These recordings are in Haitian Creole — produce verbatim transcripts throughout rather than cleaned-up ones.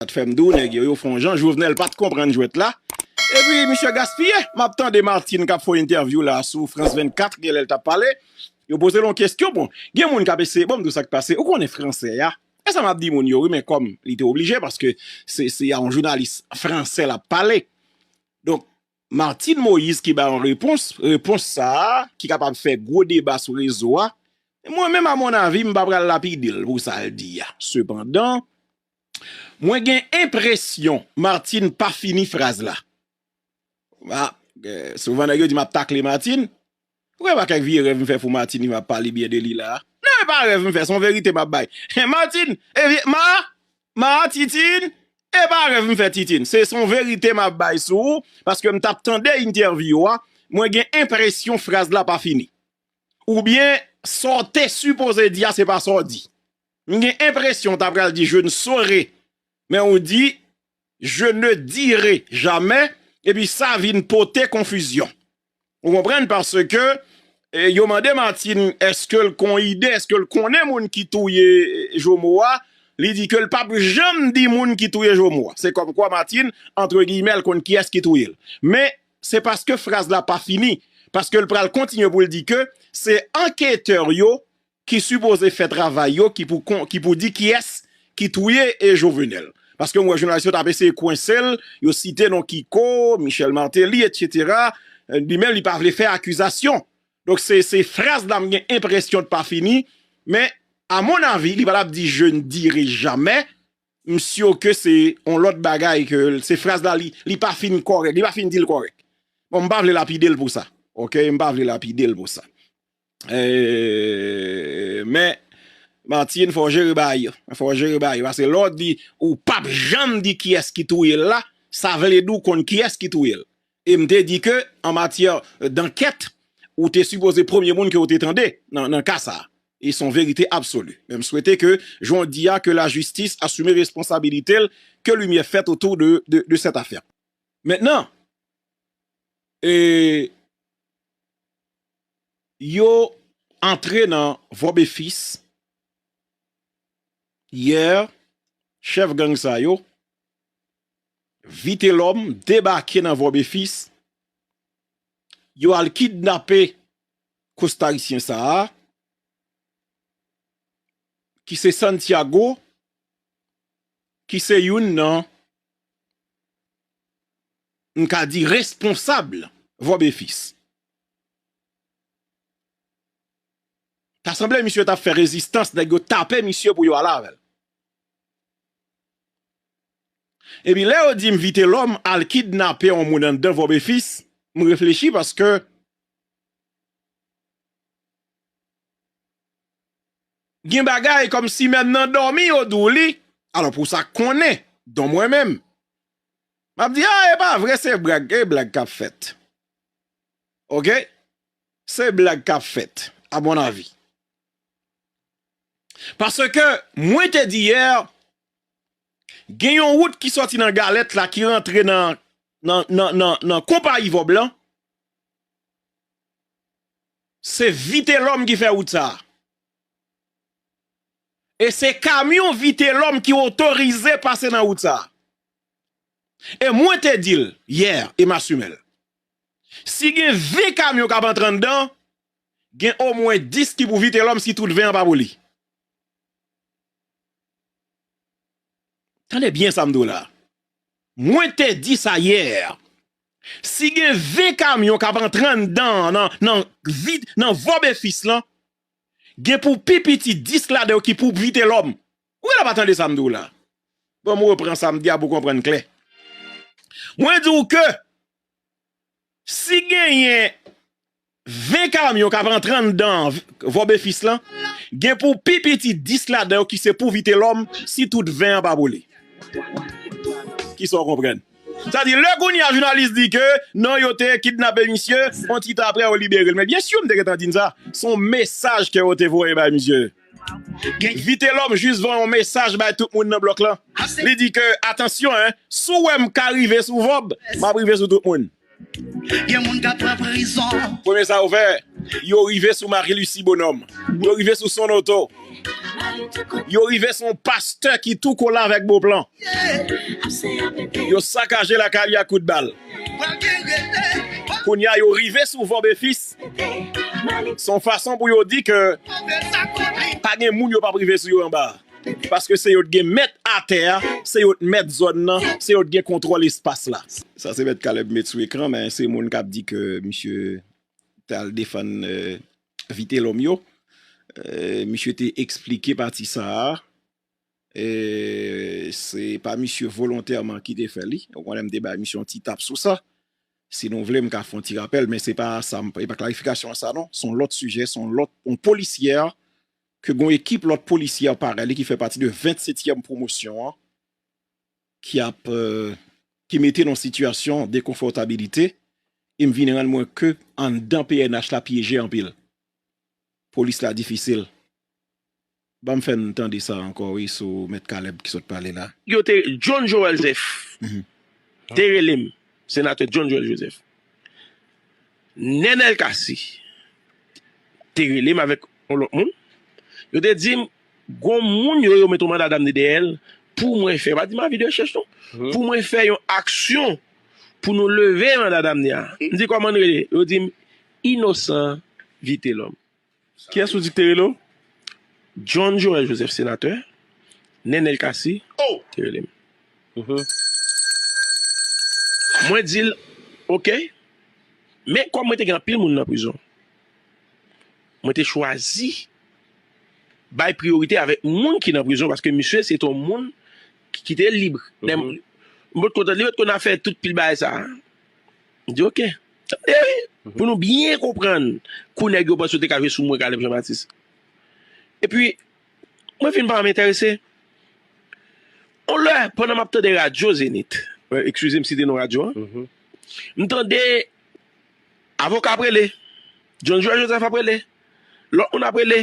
Sa t fè m di w, nèg yo, yo fè yon jan, Jovenel pa t konprann jwèt la. Epi, misye gaspiye. M ap tande Martine k ap fè yon entèvyou la sou France vennkat, genlè l t ap pale. Yo poze l yon kesyon, bon, gen moun k ap eseye, bon, m di w sa k pase, ou konnen fransè a. E sa m ap di moun yo, wi, men kòm li te oblije, paske se, se a yon jounalis fransè l ap pale. Donk, Martine Moïse ki ba yon repons, repons sa a, ki kapab fè gwo deba sou rezo a, mwen menm, a mon avi, m pa pral lapide l pou sa l di a. Sepandan, mwen gen enpresyon Martine pa fini fraz la. A, eh, souvan nèg yo di m ap takle Martine. Ou kwè pa kèk vye rèv m fè pou Martine, m ap pale byen de li la a? Non, e pa rèv m fè, se yon verite m ap bay. Martine, e vye, ma, ma, Titine, e pa rèv m fè, Titine. Se, se yon verite m ap bay sou ou, paske m t ap tande entèvyou a, mwen gen enpresyon fraz la pa fini. Oubyen, sa w te sipoze di a, se pa sa w di. M gen enpresyon w ta pral di, je ne saurais. Men ou di, je ne dirai jamais, epi sa vin pote konfizyon. Ou konprann? Paske, eh, yo mande Martine, èske l kon ide, èske l konnen moun ki touye, eh, Jomo a? Li di ke l p ap janm di moun ki touye Jomo a. Se kòmkwa Martine, antre giyimè, l konn kiyès ki touye l. Men, se paske fraz la pa fini. Paske l pral kontinye pou l di ke se anketè yo ki sipoze fè travay yo, ki pou kon-, ki pou di kiyès ki touye e Jovenel. Paske m wè jounalis yo t ap eseye kwense l, yo site non Kiko, Michel Martelly, etsetera. Li menm, li pa vle fè akizasyon. Donk, se, se fraz la m gen enpresyon l pa fini, men, a mon avi, li pa t ap di, je ne dirai jamais. M si ke se yon lòt bagay ke l-, se fraz la, li, li pa fin kòrèk, li pa fin di l kòrèk. Bon, m pa vle lapide l pou sa. Oke, m pa vle lapide l pou sa. Eh, men, Martine, fò w jere bagay yo. Fò w jere bagay yo. Paske lè w di, ou p ap janm di kiyès ki touye l la, sa vle di w konn kiyès ki touye l. E m te di ke, an matyè dankèt, ou te sipoze premye moun ke w te tande nan, nan ka sa a. E se yon verite absoli. Men m swete ke, jan w di a, ke lajistis asime responsabilite l, ke limyè fèt otou de, de, de sèt afè. Mentnan, e, yo antre nan Vòbefis yè, chèf gang sa yo, Vitelòm debake nan Vòbefis, yo al kidnape Kostarisyen sa a, ki se Santiago, ki se youn nan, m ka di, responsab Vòbefis. Ta sanble misye t ap fè rezistans, nèg yo tape misye pou yo ale avè l. Epi lè yo di m Vitelòm al kidnape yon moun anndan Vòbefis, m reflechi paske gen bagay kòmsi menm nan dòmi yo di w li. Alò pou sa k konnen, don mwen menm, m ap di, a, e pa vre, se blag, e blag k ap fèt. Oke? Se blag k ap fèt, a mon avi. Paske mwen te di yè, gen yon wout ki sòti nan Galèt la, ki rantre nan, nan, nan, nan, nan konpayi Vòb lan. Se Vitelòm ki fè wout sa a. E se kamyon Vitelòm ki otorize pase nan wout sa a. E mwen te di l yè, e m asime l. Si gen ven kamyon k ap antre anndan, gen omwen dis ki pou Vitelòm si tout ven an pa pou li. Tande byen sa m di w la. Mwen te di sa yè. Si gen ven kamyon k ap antre anndan nan, nan, nan Vòbefis lan, gen pou pi piti dis ladan yo ki pou Vitelòm. Ou genlè pa tande sa m di w la. Bon, m repran sa m di a pou w konprann klè. Mwen di w ke si genyen ven kamyon k ap antre anndan Vòbefis lan, gen pou pi piti dis ladan yo ki se pou Vitelòm, si tout ven an pa boule. Kisa w konprann? Sa di, lè kounye a jounalis di ke non, yo te kidnape misye, yon ti tan apre yo libere l. Men byen si m te gentan di n sa, se yon mesaj ke yo te voye bay misye. Vitelòm jis voye yon mesaj bay tout moun nan blòk lan. Li di ke, atansyon, en, si w wè m ka rive sou Vòb, m ap rive sou tout moun. Gen moun k ap pran prizon. Premye sa yo fè, Yo rive sou Marie Lucie Bonhomme. Yo rive sou Sonoto. Yo rive sou yon pastè ki tou kole avèk Beauplan. Yo sakaje lakay li ak kout bal. Kounye a, yo rive sou Vorbe Fils. Se yon fason pou yo di ke pa gen moun yo p ap rive sou yo anba a. Paske se yo t gen mèt atè a, se yo t mèt zòn nan, se yo t gen kontwòl espas la. Sa se Mèt Caleb met sou ekran, men se moun k ap di ke misye t al defann, euh, Vitelhomme yo. Euh, misye te eksplike pati sa a. Euh, se pa misye volontèman ki te fè li. Ou konnen m te bay misye yon ti tap sou sa. Si nou vle, m ka fè yon ti rapèl, men se pa sa, m- e pa klarifikasyon an sa non. Se yon lòt sijè, se yon lòt, yon polisyè ke gon ekip lòt polisyè parèy li ki fè pati de vennsetyèm pwomosyon an, ki ap, euh, ki mete nan sitiyasyon dekonfòtabilite, e m vin rann mwen ke anndan P N H la pyeje anpil. Polis la difisil. Ban m fè n tande sa ankò, wi, sou Mèt Caleb ki sot pale la. Yo te John Joël Joseph, te rele m, senatè John Joël Joseph. Nenel Cassy te rele m avèk yon lòt moun. Yo te di m, gon moun yo, yo met yon manda damne dèyè l pou mwen fè, pa di m avi de rechèch non, pou mwen fè yon aksyon pou nou leve manda damne a. M di kòman n rele? Yo di m Innocent Vitelhomme. Kiyès ou di k te rele w? John Joël Joseph, senatè, Nenel Cassy, oh, te rele m. Mwen di l, oke. Men kòm mwen te gen anpil moun nan prizon, mwen te chwazi bay priyorite avèk moun ki nan prizon, paske misye se te yon moun ki, ki te lib. Lè m, m potko tande li potko nan fè tout pil bagay sa a. M di, oke. Tande, wi. Pou nou byen konprann kou nèg yo panse yo te ka jwe sou mwen, Caleb Jean Baptiste. Epi, mwen vin pa m enterese. On lè, pandan m ap tande radyo Zenith, eskize m site non radyo an, m tande avoka ap rele, John Joël Joseph ap rele, lòt moun ap rele.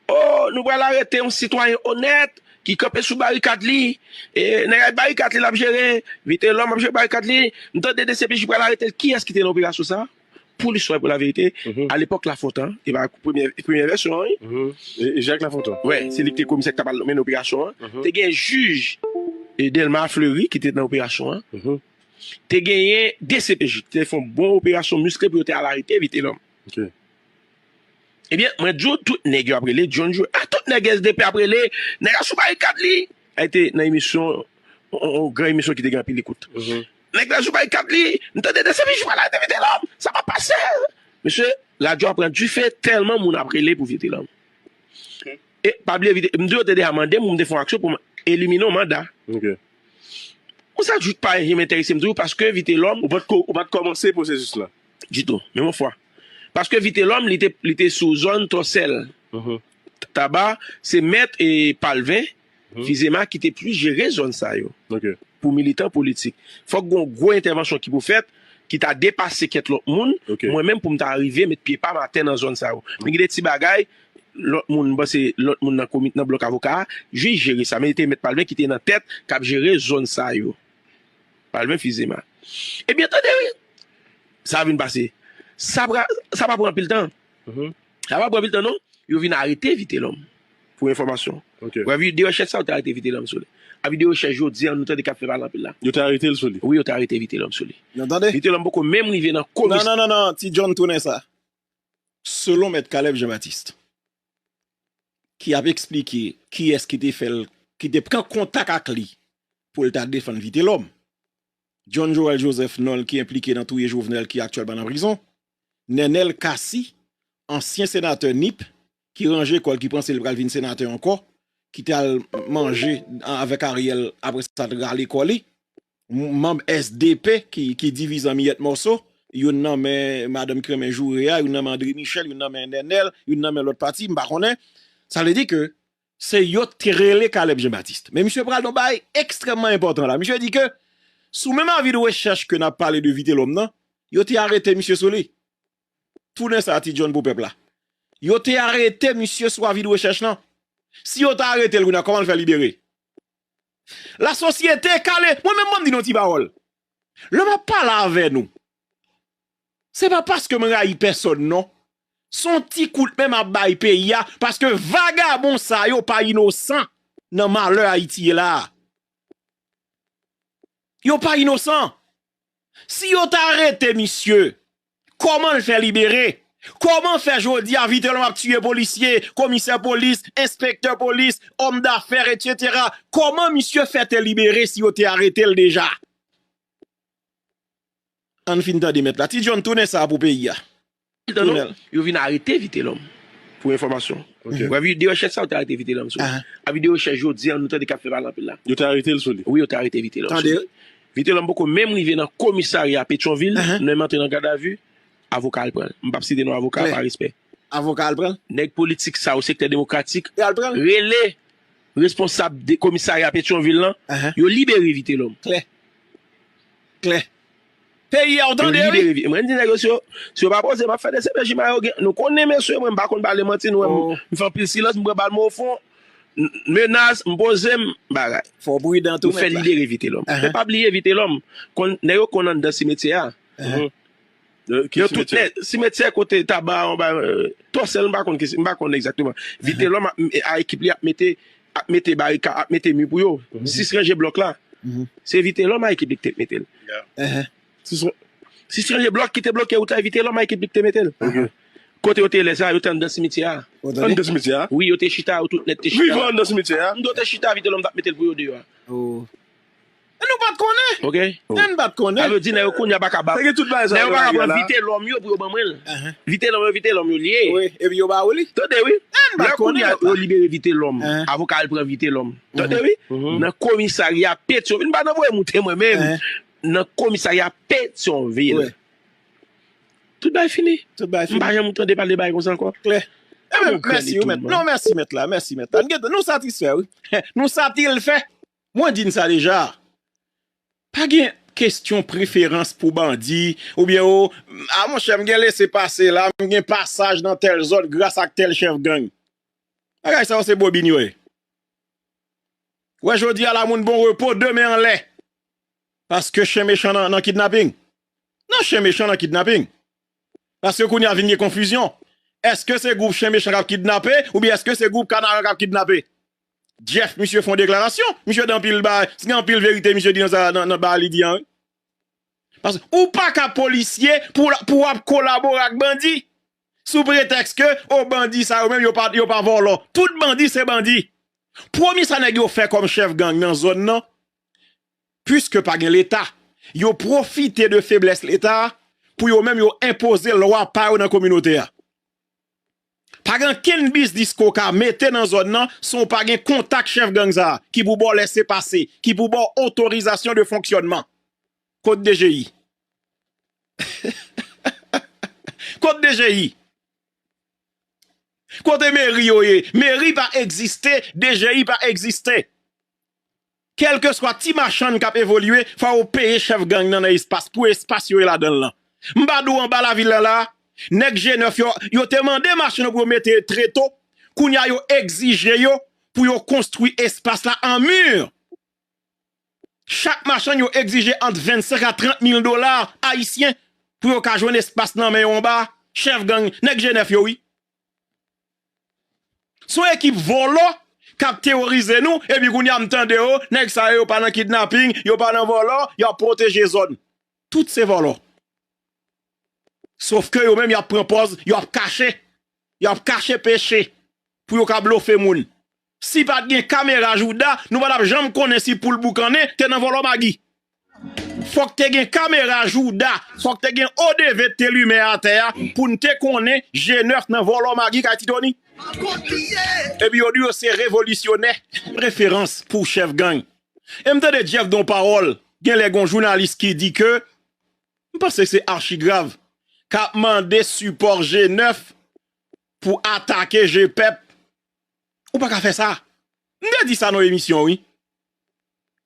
Oh, nou pral arete yon sitwayen onèt ki kanpe sou barikad li. E, nèg ak barikad li l ap jere. Vitelhomme ap jere barikad li. M tande D C P J pral arete l. Kiyès ki te nan operasyon sa a? Pou listwa, pou laverite, alepòk Lafontan, e pa premyè, premyè vèsyon an, wi. E, e Jacques Lafontan. Wè, se li ki te komisè ki t ap al mennen operasyon an. Te gen jij, e, Delma Fleury ki te nan operasyon an. Te genyen D C P J ki te fè yon bon operasyon miskle pou yo te al arete Vitelhomme. Ebyen, mwen di w, tout nèg yo ap rele John Joe. A, tout nèg S D P ap rele, nèg la sou barikad li. Sa te nan emisyon, yon, yon gran emisyon ki te gen anpil ekout. Nèg la sou barikad li, m tande D C P J pral arete Vitelhomme. Sa p ap pase. Mesye, radyo a pran dife, tèlman moun ap rele pou Vitelhomme. E pa bliye, Vite-, m di yo te deja mande m pou m te fè yon aksyon pou m elimine yon manda. Ou sa jouk pa janm enterese m toujou paske Vitelhomme. Ou pa t ko-, ou pa t kòmanse pwosesis la? Ditou, menm yon fwa. Paske Vitelhomme, li te, li te sou zòn Tòsèl. Taba, se mèt e Palvin Fizema ki te plis jere zòn sa yo. Pou militan politik. Fòk gon gwo entèvansyon ki pou fèt, ki ta depase kèk lòt moun, mwen menm pou m ta rive met pye pa m atè nan zòn sa yo. Men gen de ti bagay, lòt moun, m panse lòt moun nan komit, nan blòk avoka a, jis jere sa. Men li te mèt Palvin ki te nan tèt, k ap jere zòn sa yo. Palvin Fizema. Ebyen, tande wi. Sa vin pase. Sa pra-, sa pa pran anpil tan. Sa pa pran anpil tan, non. Yo vin arete Vitelhomme. Pou enfòmasyon. Wè, videyo rechèch sa, yo te arete Vitelhomme sou li. A videyo rechèch jodi a, nou tande k ap fè pale anpil la. Yo te arete l sou li? Wi, yo te arete Vitelhomme sou li. Nou tande? Vitelhomme poko menm rive nan komisyon. Non, non, non, non, non, Ti John tounen sa. Selon Mèt Caleb Jean Baptiste, ki ap eksplike kiyès ki te fè l, ki te pran kontak ak li pou l ta defann Vitelhomme. John Joël Joseph, nonm ki enplike nan touye Jovenel, ki aktyèlman nan prizon. Nenel Cassy, ansyen senatè Nip, ki ranje kò l, ki panse l pral vin senatè ankò, ki t al manje avèk Ariel, apre sa t rale kò li. M-, manm S D P ki, ki divize an miyèt mòso, youn nan men madanm ki renmen joure a, youn nan men André Michel, youn nan men Nenel, youn nan men lòt pati, m pa konnen. Sa vle di ke se yo k te rele Caleb Jean Baptiste. Men misye pral nan yon bagay ekstrèmman enpòtan la. Misye di ke sou menm avi de rechèch ke n ap pale de Vitelhomme nan, yo te arete misye sou li. Tounen sa, Ti John, pou pèp la. Yo te arete misye sou avi de rechèch lan. Si yo ta arete l kounye a, kòman l fè libere? Lasosyete kale. Mwen menm, ban m di nou yon ti pawòl. Lè m ap pale avè nou, se pa paske m rayi pèsòn, non. Se yon ti kout men m ap bay peyi a, paske vagabon sa yo pa inosan nan malè Ayiti ye la a. Yo pa inosan. Si yo ta arete misye, kòman l fè libere? Kòman fè jodi a Vitelhomme ap tiye polisye, komisè polis, enspektè polis, òm dafè, etsetera? Kòman misye fè te libere si yo te arete l deja? Ann fin tande mèt la. Ti John, tounen sa pou peyi a. Tan non, tounen l. Yo vin arete Vitelhomme. Pou enfòmasyon. Ok. Wè videyo chèch sa, yo te arete Vitelhomme sou li. Aha. A videyo chèch jodi a, nou tande k ap fè pale anpil la. Yo te arete l sou li. Wi, yo te arete Vitelhomme sou li. Tande. Vitelhomme poko menm rive nan komisarya Petyonvil, aha, nan menm antre nan gadavi, avoka al pran l. M p ap site non avoka a, klè, pa respè. Avoka al pran l. Nèg politik sa yo, sektè demokratik, yo al pran l, rele responsab de komisarya Petyonvil lan, aha, yo libere Vitelhomme. Klè. Klè. Peyi a, w tande, wi. Yo libere Vitelhomme. Mwen di nèg yo, si yo, si yo pa poze, m ap fè D C P J ma yo gen. Nou konnen, mesye, mwen, m pa konn pale manti, nou wè m, oh, m fè anpil silans, m pran bal mwen o fon. N-, menas, m poze m, bagay. Fò w pridan tou, mèt la. Nou fè libere Vitelhomme. Aha. Men pa bliye Vitelhomme. Konn, nèg yo konn anndan simetyè a. Aha. Mhm. Yo tout nèt, simetyè kote Taba, anba, euh, Tòsèl, m pa konn ki, m pa konn egzakteman. Aha. Vitelhomme a, a ekip li ap mete, ap mete barika, ap mete mi pou yo. Mhm. Sis ranje blòk la. Mhm. Se Vitelhomme a ekip li ki te mete l. Yeah. Aha. Sis, sis ranje blòk ki te bloke wout la, Vitelhomme a ekip li ki te mete l. Ok. Kote yo te lè sa, yo te anndan simityè a. Anndan simityè a? Wi, yo te chita, yo tout nèt te chita. Vivan anndan simityè a? Yo te chita, Vitelhomme t ap mete l pou yo deyò a. Oh. E nou pa t konnen. Ok. E n pa t konnen. Sa vle di, nèg yo kounye a pa ka ba, nèg yo pa ka pran Vitelhomme yo pou yo ban mwen l. Vitelhomme yo, Vitelhomme yo li ye. Wi, epi yo ba ou li. Tande, wi. E n pa t konnen. Lè kounye a, yo libere Vitelhomme. Avoka al pran Vitelhomme. Tande, wi. Nan komisarya Petyonvil. M pa nan voye moute mwen menm. Nan komisarya Petyonvil. Wi. Tout bagay fini. Tout bagay fini. M pa janm tande pale bagay konsa ankò. Klè. Ebyen, mèsi, wi, mèt. Non, mèsi, mèt la. Mèsi, mèt la. Nou satisfè, wi. Nou satisfè. Mwen di n sa deja. Pa gen kesyon preferans pou bandi, oubyen, o, a, monchè, m gen lese pase la, m gen pasaj nan tèl zòn gras ak tèl chèf gang. Bagay sa yo se bobin yo ye. Wè, jodi a la, moun bon repo, demen anlè. Paske chen mechan nan, nan kidnaping. Non, chen mechan nan kidnaping. Paske kounye a vin gen konfizyon. Èske se gwoup chen mechan k ap kidnape, oubyen èske se gwoup Kanaran k ap kidnape? Jeff, misye fè yon deklarasyon. Misye di anpil bagay. Gen anpil verite misye di nan sa, nan, nan bagay li di an, wi. Paske ou pa ka polisye pou, pou w ap kolabore ak bandi. Sou pretèks ke, o, bandi sa yo menm, yo pa, yo pa vòlò. Tout bandi se bandi. Premye sa nèg yo fè kòm chèf gang nan zòn nan, piske pa gen Leta, yo pwofite de feblès Leta a pou yo menm yo enpoze lwa pa yo nan kominote a. Pa gen kenn biznis ke w ka mete nan zòn nan san w pa gen kontak chèf gang sa a, ki pou ba w lèsepase, ki pou ba w otorizasyon de fonksyònman. Kot D G I? Kot D G I? Kote meri yo ye? Meri pa egziste, D G I pa egziste. Kèlkeswa ti machann k ap evolye, fò yo peye chèf gang nan nan espas, pou espas yo ye ladan l lan. M pa di w anba lavil la la, nèg G nèf yo, yo te mande machann yo pou yo mete treto, kounye a yo egzije yo pou yo konstwi espas la an mi. Chak machann yo egzije ant vennsenk a trant mil dola ayisyen pou yo ka jwenn espas nan men yo anba chèf gang, nèg G nèf yo, wi. Se yon ekip vòlò k ap teworize nou, epi kounye a m tande yo, nèg sa yo, yo pa nan kidnaping, yo pa nan vòlò, y ap pwoteje zòn. Tout se vòlò. Sofke yo menm, y ap pran pòz, y ap kache. Y ap kache peche pou yo ka blofe moun. Si pa t gen kamera jouda, nou pa t ap janm konnen si poul boukannen te nan vòlò magi. Fòk te gen kamera jouda, fòk te gen O D V te limen atè a pou n te konnen G nèf nan vòlò magi kay Ti Tony. Epi yo di yo se revolisyonè. Referans pou chèf gang. E m tande Jeff di yon pawòl, genlè gen yon jounalis ki di ke, m panse se Archigrav, k ap mande sipò G nèf pou atake G pèp. Ou pa ka fè sa. M te di sa nan emisyon, wi.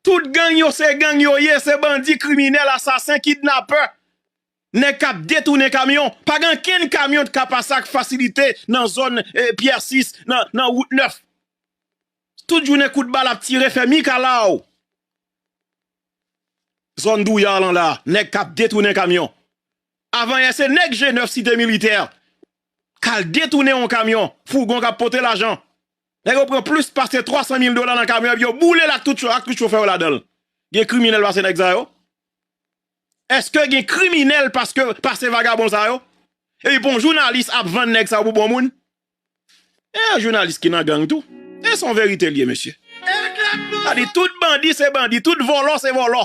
Tout gang yo, se gang yo ye, se bandi, kriminèl, asasen, kidnapè. Nèg k ap detounen kamyon. Pa gen ankenn kamyon k ka pase ak fasilite nan zòn, eh, Pyè sis, nan, nan wout nèf. Tout jounen kout bal ap tire, fè mikalaw. Zòn Douyar lan la, nèg k ap detounen kamyon. Avanyè se nèg G nèf Site Militè k al detounen yon kamyon, fougon k ap pote lajan. Nèg yo pran plis pase twa san mil dola nan kamyon, epi yo boule l ak tout, cho- ak tout chofè yo ladan l. Gen kriminèl pase nèg sa yo? Èske gen kriminèl paske pase vagabon sa yo? Epi pou yon jounalis ap vann nèg sa yo pou bon moun? E jounalis ki nan gang tou. E se yon verite l ye, mesye. Sa di tout bandi se bandi, tout vòlò se vòlò.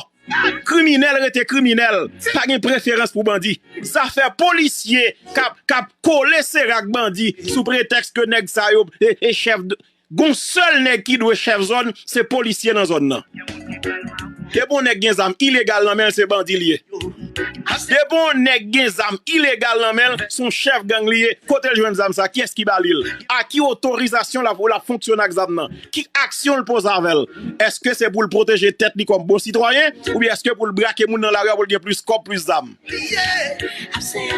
Kriminèl rete kriminèl. Pa gen preferans pou bandi. Zafè polisye k ap, k ap kole sere ak bandi sou pretèks ke nèg sa yo e, e chèf de, gon sèl nèg ki dwe chèf zòn, se polisye nan zòn nan. Depi yon nèg gen zam ilegal nan men l, se bandi l ye. Depi yon nèg gen zam ilegal nan men l, se yon chèf gang li ye. Kote l jwenn zam sa? Kiyès ki ba li l? A ki otorizasyon l ap, l ap fonksyone ak zam nan? Ki aksyon l poze avè l? Èske se pou l pwoteje tèt li kòm bon sitwayen? Oubyen èske pou l brake moun nan lari a pou l gen plis kòb, plis zam?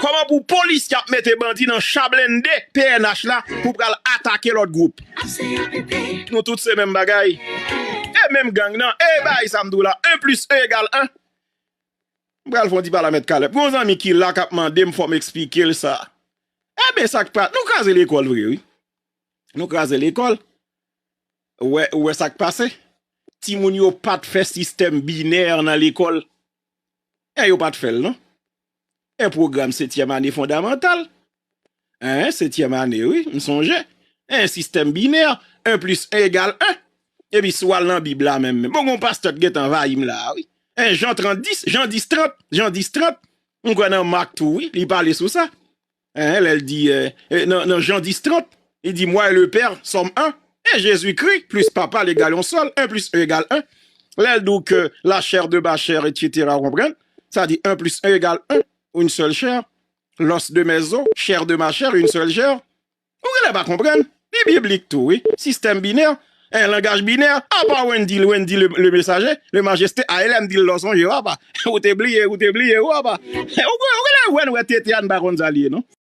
Kòman pou polis k ap mete bandi nan cha blende P N H la pou pral atake lòt gwoup? Nou tout se menm bagay. E menm gang nan. E bay sa m di w la. En plis en egal en. M pral fè yon ti pale a Mèt Kalèp. Gon zanmi ki la k ap mande m fò m eksplike l sa. Enben, sa k pa, nou kraze lekòl vre, wi. Nou kraze lekòl. Ou wè, ou wè sa k pase? Timoun yo pa t fè sistèm binè nan lekòl. E yo pa t fè l, non. E pwogram setyèm ane fondamantal. En, setyèm ane, wi, m sonje. En, sistèm binè, en plis en egal en. Epi si w al nan Bib la menm, menm. Bon, gon pastè t gentan anvayi m la, wi. En, Jan trant dis, Jan dis trant, Jan dis trant. M kwè nan Mak tou, wi, li pale sou sa. En, lè l di, eh, eh, nan, nan Jan dis trant, li di, Moi et le Père sommes un. E Jezikri plis Papa l egal yon sèl, en plis en egal en. Lè l di w ke la chair de ma chair, et cetera, w konprann? Sa di en plus un égale un, une seule chair. L'os de mes os, chair de ma chair, une seule chair. Ou genlè pa konprann. Li biblik tou, wi. Sistèm binè, en langaj binè. Apa Wendy, Wendy le, le mesaje, le majeste, a lè m di l la w sonje w apa. Ou te bliye, ou te bliye w apa. Ou, ou genlè wè n wè tete a n pa konn sa l ye, non?